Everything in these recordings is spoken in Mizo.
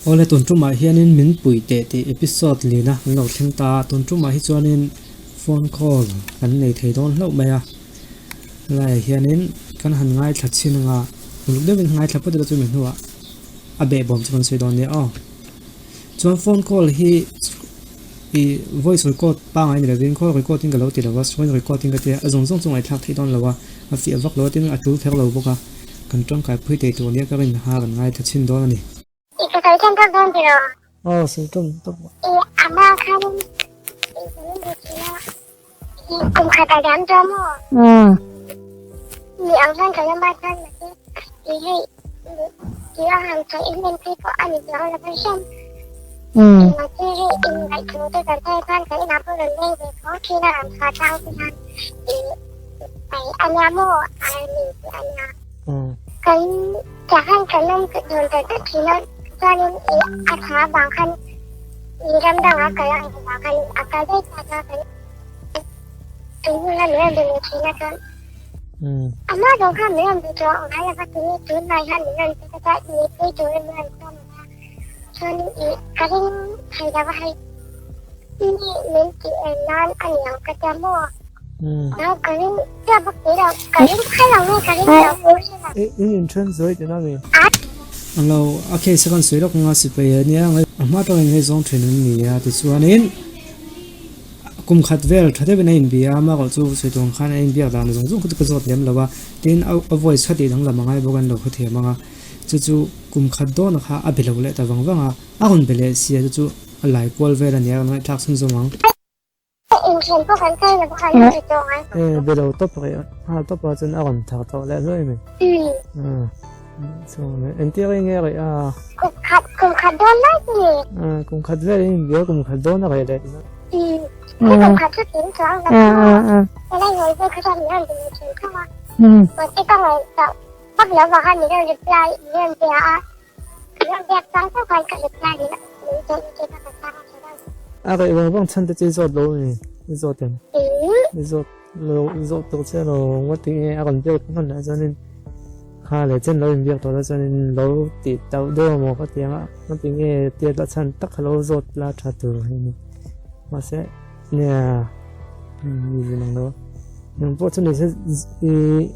Awle tun tumah hianin min pui teh tih episode lina kan lo thleng ta a, tun tumah hi chuanin phone call kan nei thei dawn hlauh mai a, helaiah hianin kan han ngaithla chhin anga uluk deuhin ngaithla phawt ila chumi hnuah a behbawm chu kan sawi dawn nia aw. Chuan phone call hi ih voice record pangngai ni lovin call record in ka lo ti lo va, screen record in ka ti a, a zawng zawng chu ngaihthlak theih dawn lo a, a fiah vak lo a tin a tul kher lo bawk a, kan tangkai phui thei tur nia ka rin ha kan ngaithla chhin dawn a ni. I ka sawi ṭan tawp dawn tiraw? Aw sawi ṭan tawp. I a hma khanin i kan in duh thin a, i kum khat a dam tawh maw? Ni ang hian kan awm a chuan mahse i hei ti a han sawi em em phei pawh a ni chuang lo va hriat. Mahse hei inngaih thu te kan sawi chuan kan inah pawh rawn leng ve fo thin a rawn chhuah chang te hian i a nia maw a ni tih a nia. Kan tiang khan kan awm dun ta tlat thin a, chuanin i a thla avang khan i ram dangah kal ang tih vang khan a kal daih ta chuan kan tun hun a min rawn be leh thin a chuan a hma zawng khan min rawn be tawh ngai lo va tinge tunlai hian min rawn be ta chuan i phei turin min rawn sawm a chuanin i ka ring thei lo va hei mi min tih en nan a ni ang ka tia maw. An lo a case a kan sawi lawk anga sipai a nia a hma tawngin ngaihzawng thin an ni a tichuanin kum khat vel tha deuhin a inbia a amaherawh chu sawi tur ang khan a inbiak dan zawng zawng kha chu ka zawt lem lo a tin a voice kha tih danglam a ngai bawk a an lo hrethiam ang a chu chu kum khat dawn kha a be lo leh ta vang vang a a rawn be leh sia chu chu a lai kual vel a nia kan ngaihthlak chhunzawm ang. Inthian pawh kan sawi lo bawk a, an ti tawh ngai. Eh, be lo tawp rih a, nghal tawp ah chuan a rawn thar tawh leh hluai mai. Chuan entir i nge rih a? Kum khat, kum khat dawn lai chu ni. Kum khat vel in inbia kum khat dawn a reh leh tih na. Kum khat chu tling chuang lo maw? Helai ngawi vel kha chuan min rawn be leh thin tho a. Mahse ka ngaihtuah vak lo vang khan min rawn reply, min rawn bia a. A reh vang vang chhan te chu i zawt lo ni i zawt em i zawt lo i zawt tur che lo ngawt tih nge a rawn biak hman lah chuanin kha leh chen lo inbiak tawh la chuanin lo tih tauh deuh amaw ka ti ang a ngawt tih nge tiat la chhan tak kha lo zawt la tha tur hi ni mahse nia mi zin ang lo eng pawh chu ni se ih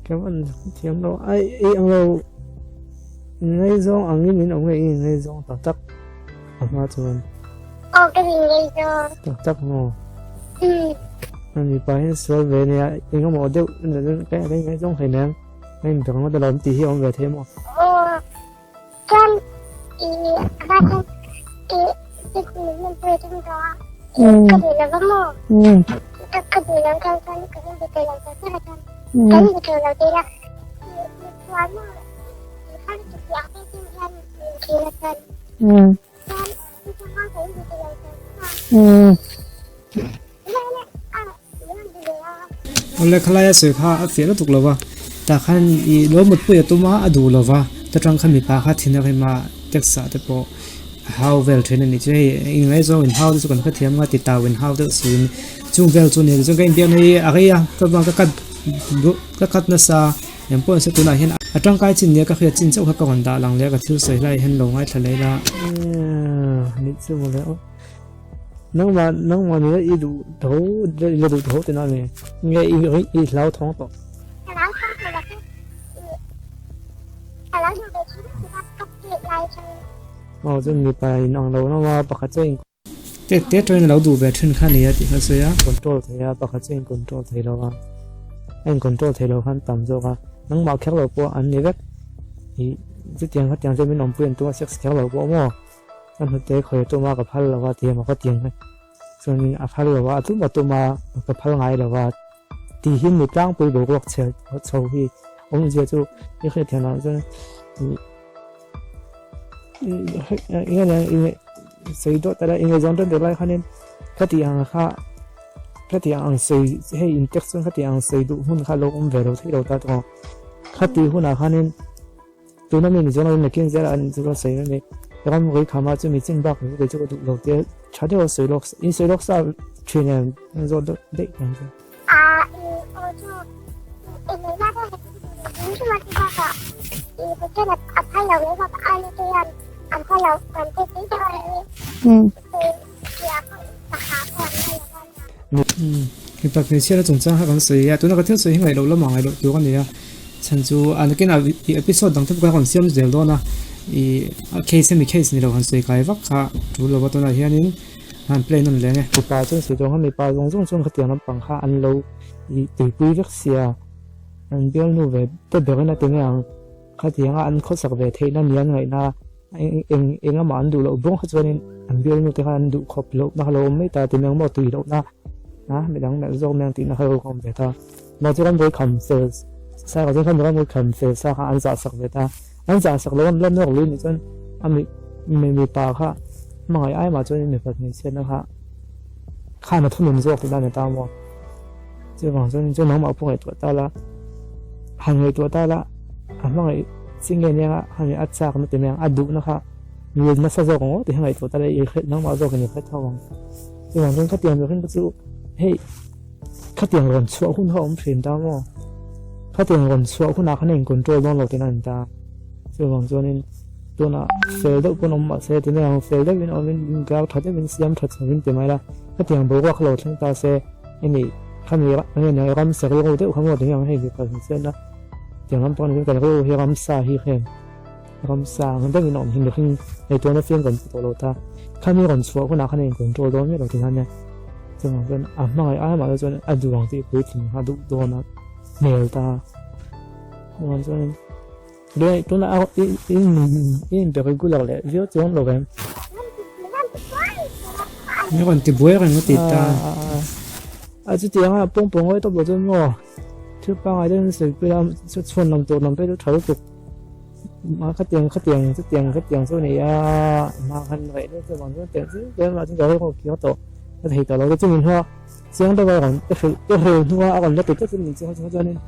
Ka van thiam lo ai ei ang lo ngaizawng angin in awm nge i ngaizawng tak tak a hma chuan. Aw ka in ngaizawng. Tak tak maw? Um. Mipa hian sual ve nia engemaw deuh ka ngaizawng hleinem ka in dang ngawt alawm tih hi a awm ve thei maw? Aw Chuan i a hma chuan i i min pui tum tawh a ka duh lo va maw ka ka duh lo chuan chuan ka min be thei lo tawh chiah chuan kan be thei lo tih ila i chuan maw i khan ti tih ang te hian min thil a chuan chuan i changa ka in be thei lo tawh chiah Awle khalai a sawi kha a fiah lutuk lo va, tah khan i lo mutpui a tum a, a duh lo va, ta tang khan mipa kha thin a rem a, text ah te pawh a hau vel thin a nih chu hei ingaihzawng in hau te chu kan hrethiam nga ti tau in hau deuh siin chung vel chu ni chuan ka inbiakna hi a rei a ka vang ka cut ka cut nasa eng pawh nise tunah hian a tangkai chin nia ka hriat chin chauh kha ka rawn dah lang leh a ka thil sawi lai hian lo ngaithla leh ila. Nangmah nangmah nila i duh tho i la duh tho tihna a ni. Nge i i hlau thawng tawh. Ka hlau thawng tawh lo chu i ka lo duh ve thin a ka tih lai atangin. Aw chuan mipa in ang lo hlawm a pakhat chu in. Te te tawhin a lo duh ve thin kha a ni a tih kha a sawi a. Control thei a pakhat chu in control thei lo a a in control thei lo khan tam zawk a nangmah kher lo pawh an ni vek i chutiang khatiang chuan min awmpui an tum a sex kher lo pawh maw. Ka hnute khawi tuma ka phal lo a ti emaw ka ti ang chuanin a phal lo a a tum a tum a ka phal ngai lo a tih hi mi tlangpui boruak chhe chho hi awmzia chu i hriatthiam ah chuan ih sawi dawt tala ingaihzawn tan deuh lai khanin khati ang kha khati ang sawi hei in text chuan khati ang sawi duh hun kha lo awm ve lo thei lo ta tawh khati hunah khanin. Tuna mi ni chuan lo nakin zel a an chu ka sawi mai ram rui khama chu mi chin bak kei chu ka duh lo te tha deuh a sawi lawk in sawi lawk sa thin em an zawt deuh daih ang chu. A i aw chu i nei la deuh heti. Mipa hmeichhia chungchang kha kan sawi a, tuna ka thil sawi hi ngaih loh lamah ngaih loh tur a ni a, chhan chu a nakinah ih episode dang te pawh kha rawn siam zel dawn a, ih a case hemi case ni lo han sawi kai vak kha tul lo va tunah hianin han play nawn leng e. Mipa chuan sawi tur ang kha mipa zawng zawng chuan khatiang lampang kha an lo ih tuipui vek sia, an bialnu ve te berin a ti mai ang. Khatianga an khawsak ve theihna ni an ngaihna eng eng amah an duh loh bawng kha chuanin an bialnu te khan an duh khawp lohna kha lo awm mai ta ti mai ang maw tui lohna a midang melh zawk mai ang tihna kha lo awm ve ta. Mah chu rambuai kham fel sa kha chuan rambuai kham fel sa kha an zah sak ve ta. An zah sak loh an la nawk lui nih chuan a mi mipa kha hmangaih ai mah chuanin mipa hmeichhiatna kha khan a thunun zawk tihna a ni ta maw. Chuvang chuan chu nangmah pawh ngaihtuah ta la, han ngaihtuah ta la, a hmangaih chi nge nia han a chak na ti mai ang, a duhna kha mil nasa zawk ang aw tih kha ngaihtuah ta la i hre nangmah zawkin i hre tho ang. Chuvang chuan khatiang zawkin ka chu hei khatiang rawn chhuah hun kha a awm thin ta maw? Khatiang rawn chhuah hunah khan a in control dawn lo tihna a ni ta. Chuvang chuanin tunah fel deuh pawn awm mahse ti mai ang, fel deuhin awmin inkar tha deuhin siam tha chhovin ti mai la, khatiang boruak kha lo thleng ta se. Hemi khami enge nia ramsa rilru deuh kha maw ti ang hei mipa hmeichhiatna tiang lam pawh ni kan rilru hi ramsa hi heng ramsa ang deuhin a awm hi mihring ngaihtuahna fiam kan pu tawh lo ta khami rawn chhuah hunah khan a in control dawn miah lo ti khan nia chuvang chuan a hmangaih ai mah chuan a duh ang tih puitling kha a duh dawn a hmel ta chuvang chuan tunah a i inbe regular leh viau chuang lo vem. Min rawn ti buai reng a ti ta. A chutiang a pawng pawng ngawi tawp lo chuan maw thil pangngai deuhin sawi pui a chhuan lam tur lam phei chu tha lutuk ma khatiang khatiang chutiang khatiang chu a ni a ma khan reh deuh chuan vang chuan tiang chu tiang ah chuan ka rilru a tawh a thei tawh lo te chu min hua chiang deuh a rawn ka hrilh ka hrilh hnua a rawn la ti tlat chu min chiang chuanin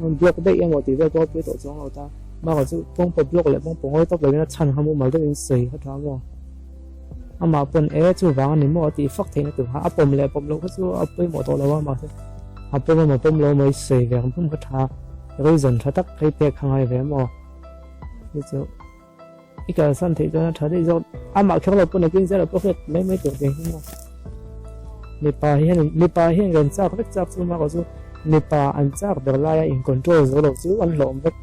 rawn block daih emaw tih vel pawh a pui tawh chuang lo ta. Bakah chu pawngpaw block leh pawngpaw ngawi tawp lovin a chhan kha mumal deuhin sawi kha tha maw? Amah pawn e chuvang a ni maw a tih fak theihna tur kha a pawm leh pawm loh kha chu a pawimawh tawh lo a mahse a pawm emaw pawm lo emaw i sawi ve ang phum kha tha reason tha tak phei pek kha ngai ve maw? Chu chu i kalsan theih chuan a tha daih zawk amah kher lo pawn a kin zel a pawh hriat mai mai tur ve hi maw? Mipa hian mipa hian kan chak vek chak chu bakah chu mipa an chak ber laia in control zo lo chu an hlawm vek.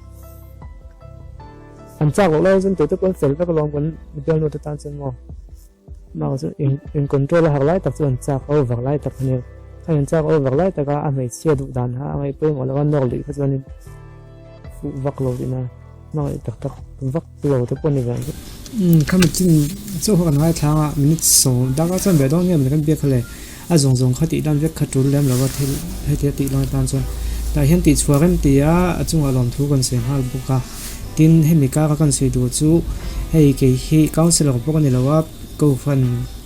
An chak loh lai chuan tute pawh an fel vek alawm kan bialnu te tan chuan maw bakah chuan in in control a har lai tak chu an chak over lai tak a ni a in chak over lai taka a hmeichhia duh dan kha a ngaih pawimawh loh a nawr luih kha chuanin fuh vak lo tihna hmangaih tak tak vak lo te pawh a ni ve ang chu. Umm khami chin chauh kha kan ngaithlang a minute sawm dak a chuan ve dawn nge mawni kan biak kha le. A zawng zawng kha tih dan vek kha tul lem lova thil heti a tih lai tan chuan tah hian tih chhuah rem ti a a chungah lawmthu kan sawi nghal bawk a tin hemi kara kan sawi duh chu hei kei hi councillor pawh ka ni lo a kohhran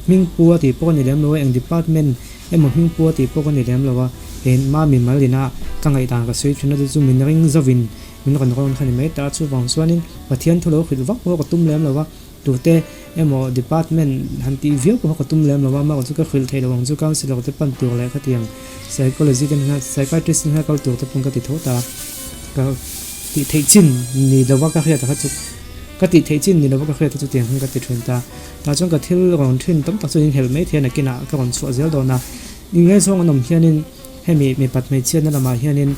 hming pu a tih pawh ka ni lem lo a eng department emaw hming pu a tih pawh ka ni lem lo a engmah mimal ina ka ngaihdan ka sawi thin a chu chu min ring zovin min rawn rawn kha ni mai ta chuvang chuanin Pathian thu lo hrilh vak pawh ka tum lem lo a. Tute emaw department han tih viau pawh ka tum lem lo a, amaherawhchu ka hrilh theih lo ang chu councillor te pan tur leh khatiang psychology te hna psychiatrist te hna kal tur te pawn ka ti tho ta a, ka tih theih chin ni lova ka hriat kha chu ka tih theih chin ni lova ka hriat kha chu tiang khan ka ti thin ta, tah chuan ka thil rawn thin tam tak chu in helh mai thei a nakinah ka rawn chhuah zel dawn a, ingaihzawng an awm hianin hemi mipat hmeichhiatna lamah hianin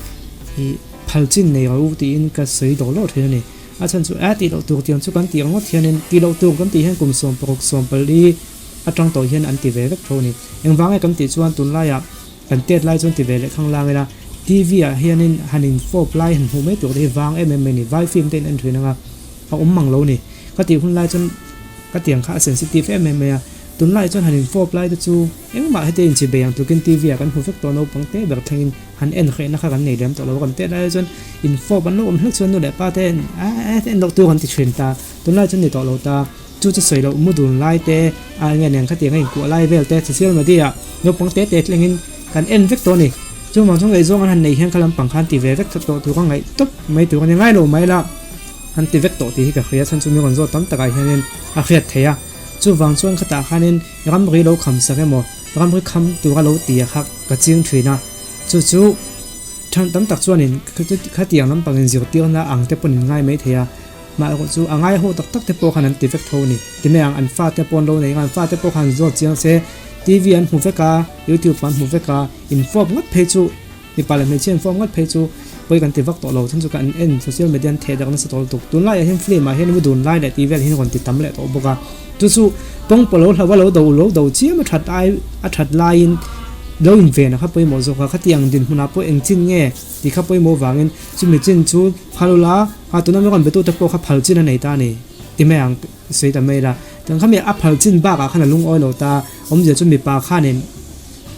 ih phal chin nei rawh u tiin ka sawi dawr lawk thin a ni. A chhan chu a tih loh tur tiang chu kan tih ringawt hianin tih loh tur kan tih hian kum 16 14 atang tawh hian an ti ve vek tho a ni. Engvang nge kan tih chuan tunlaiah kan tet lai chuan ti ve leh khang lang ila TV ah hianin han in fawp lai han hmuh mai tur te hi vang em em mai a ni. Vai film te in en thin anga a awm mang lo a ni. Ka tih hun lai chuan ka tiang kha a sensitive em em mai a. Tunlaiah chuan han in fawp lai te chu engmah heti inchhi bei ang tukin TV ah kan hmu vek tawh naupang te ber thlengin han en hrehna kha kan nei lem tawh lo a kan tet lai chuan in fawp an lo awm hlek chuan nu leh pa te a en loh tur an ti thin ta tunlai chuan ni tawh lo ta chu chu sawi loh mu dun lai te a enge nen khatiang a inkuah lai vel te social media ah naupang te te thlengin kan en vek tawh a ni chuvang chuan ngaihzawng an han neih hian kha lampang khan ti ve vek tawh tur a ngaih tawp mai tur a ni ngai lo mai la an ti vek tawh tih hi ka hria chhan chu mi rawn zawt tam takah hianin a hriat theih a chuvang chuan khatah khanin ramri lo kham sak emaw ramri kham tura lo ti a kha ka ching thin a chu chu. Than tam tak chuanin khatiang lampang inzirtirna ang te pawhin ngai mai thei a, mah erawh chu a ngai ho tak tak te pawh khan an ti vek tho a ni. Ti mai ang, an fate pawh an lo nei ang, an fate pawh khan zawt chiang se, TV an hmu vek a, YouTube an hmu vek a, infawp ngawt phei chu mipa leh hmeichhia infawp ngawt phei chu pawi kan ti vak tawh lo, chhan chu kan en social media an theh darh nasa tawh lutuk. Tunlaiah hian film ah hian mu dun lai leh tih vel hian rawn ti tam leh tawh bawk a, chu chu pawngpaw lo hlauh a lo do lo do chiam a that ai a that laiin lo inven a kha pawimawh zawk a, khatiang dinhmunah pawh eng chin nge tih kha pawimawh vangin chumi chin chu phal ula a tuna mi rawn betute pawh kha phal chin a nei ta a ni ti mai ang sawi ta mai la, chuan khami a phal chin bakah khan a lungawi lo ta, awmzia chu mipa khanin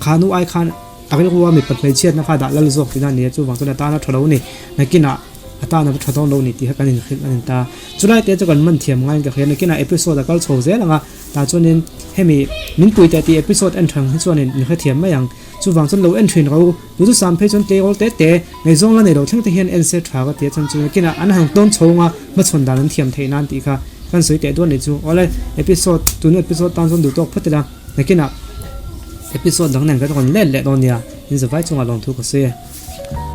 kha nu ai khan a rilru a mipa hmeichhiatna kha a dah lal zawk tihna a ni a, chuvang chuan a tana tha lo a ni, nakinah a tana tha dawn lo a ni tih kha kan inhrilh a ni ta, chulai te chu kan man thiam ngaiin ka hria, nakinah episode a kal chho zel ang a. Tah chuanin hemi min pui teh tih episode en thang hi chuanin min hrethiam mai ang. Chuvang chuan lo en thin ro u. Duhthusam phei chuan tleirawl te te ngaihzawng la nei lo thleng te hian en se tha ka ti a chuan chu nakinah an han tawn chho anga hmachhawn dan an thiam theih nan tih kha kan sawi teh duan ni chu. Awle episode tuna episode tan chuan duh tawk phawt ila nakinah episode dang nen kan rawn let leh dawn nia. In zavai chungah lawmthu ka sawi e.